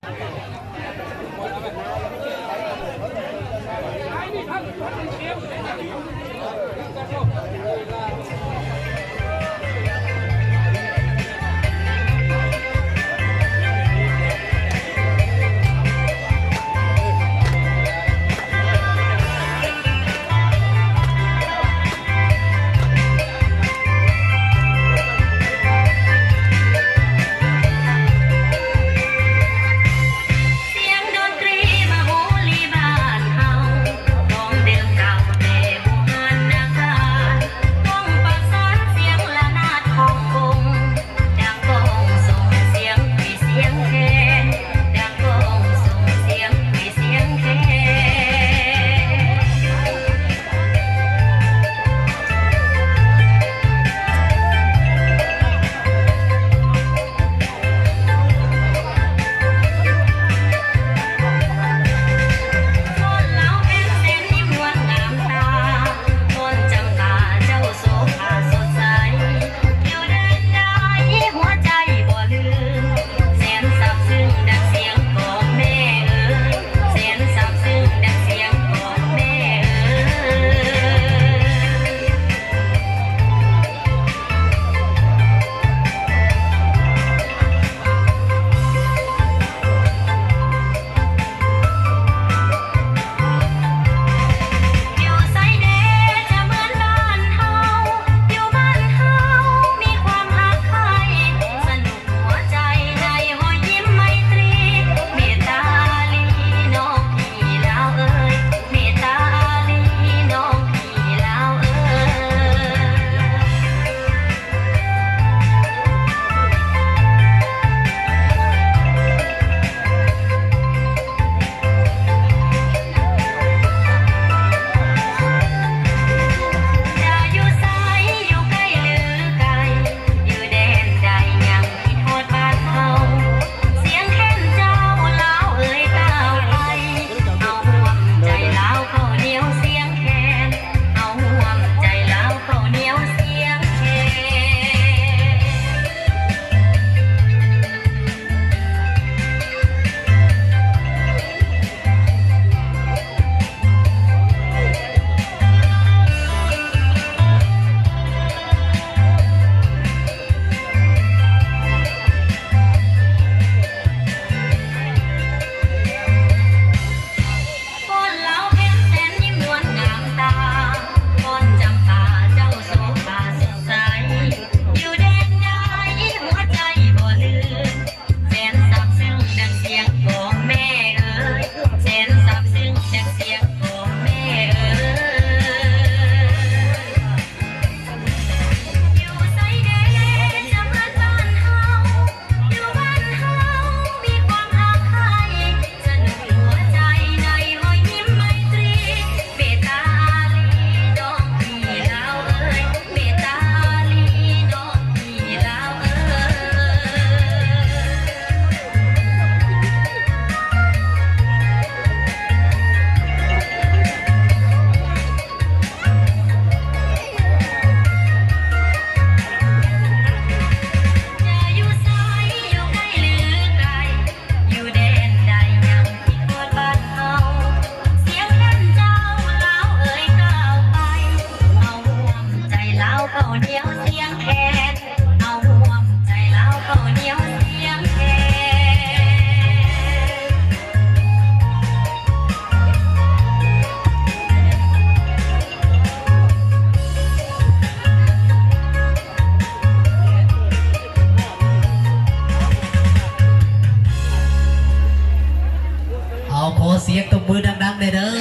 ສຽງດົນຕຣີມະໂຫຣີບ້ານເຮົາ ຂອງເດີມເກົ່າແຕ່ບູຮານນະການ ກ້ອງປະສານສຽງລະນາດຂອງວົງ ດັ່ງກ້ອງສົ່ງສຽງຄຸຍສຽງແຄນ ດັ່ງກ້ອງສົ່ງສຽງຄຸຍສຽງແຄນ. ຟ້ອນລາວແຜ່ນແສນຍິ້ມນວນງາມຕາ ຟ້ອນຈຳປາເຈົ້າໂສພາສົດໃສ ຢູ່ແດນໃດຫົວໃຈບໍ່ລືມ ແສນຊາບຊຶ້ງດັ່ງສຽງຂອງແມ່ເອີຍ ແສນຊາບຊຶ້ງດັ່ງສຽງຂອງແມ່ເອີຍ. ຢູ່ໃສແດ່ຈະເໝືອນບ້ານເຮົາ ຢູ່ບ້ານເຮົາມີຄວາມຮັກໃຄ່ ສະໜຸກຫົວໃຈໃນຮອຍຍິ້ມໄມຕຣີ ເມດຕາອີ່ຫຼີນ້ອງພີ່ລາວເອີຍ ເມດຕາອີ່ຫຼີນ້ອງພີ່ລາວເອີຍ. ຈະຢູ່ໃສ ຢູ່ໃກ້ຫຼືໄກ ຢູ່ແດນໃດຍັງຄິດຮອດບ້ານເຮົາ ສຽງແຄນເຈົ້າລາວເອີຍກ້າວໄປ ເອົາຮ່ວມໃຈລາວເຂົ້າໜຽວສຽງແຄນ ເອົາຮ່ວມໃຈລາວເຂົ້າໜຽວສຽງແຄນ. ຟ້ອນລາວແຜ່ນແສນຍິ້ມນວນງາມຕາ ຟ້ອນຈຳປາເຈົ້າໂສພາສົດໃສ ຢູ່ແດນໃດຫົວໃຈບໍ່ລືມ ແສນຊາບຊຶ້ງດັ່ງສຽງຂອງແມ່ເອີຍ ແສນຊາບຊຶ້ງດັ່ງສຽງຂອງແມ່ເອີຍ. ຢູ່ໃສແດ່ຈະເໝືອນບ້ານເຮົາ ຢູ່ບ້ານເຮົາມີຄວາມຮັກໃຄ່ ສະໜຸກຫົວໃຈໃນຮອຍຍິ້ມໄມຕຣີ ເມດຕາອີ່ຫຼີນ້ອງພີ່ລາວເອີຍ ເມດຕາອີ່ຫຼີນ້ອງພີ່ລາວເອີຍ. ຈະຢູ່ໃສ ຢູ່ໃກ້ຫຼືໄກ ຢູ່ແດນໃດຍັງຄິດຮອດບ້ານເຮົາ ສຽງແຄນເຈົ້າລາວເອີຍກ້າວໄປ ເອົາຮ່ວມໃຈລາວເຂົ້າໜຽວສຽງແຄນ ເອົາຮ່ວມໃຈລາວເຂົ້າໜຽວສຽງແຄນ. ເອົາ ຂໍສຽງຕົບມືດັງໆ ແດ່ເດີ.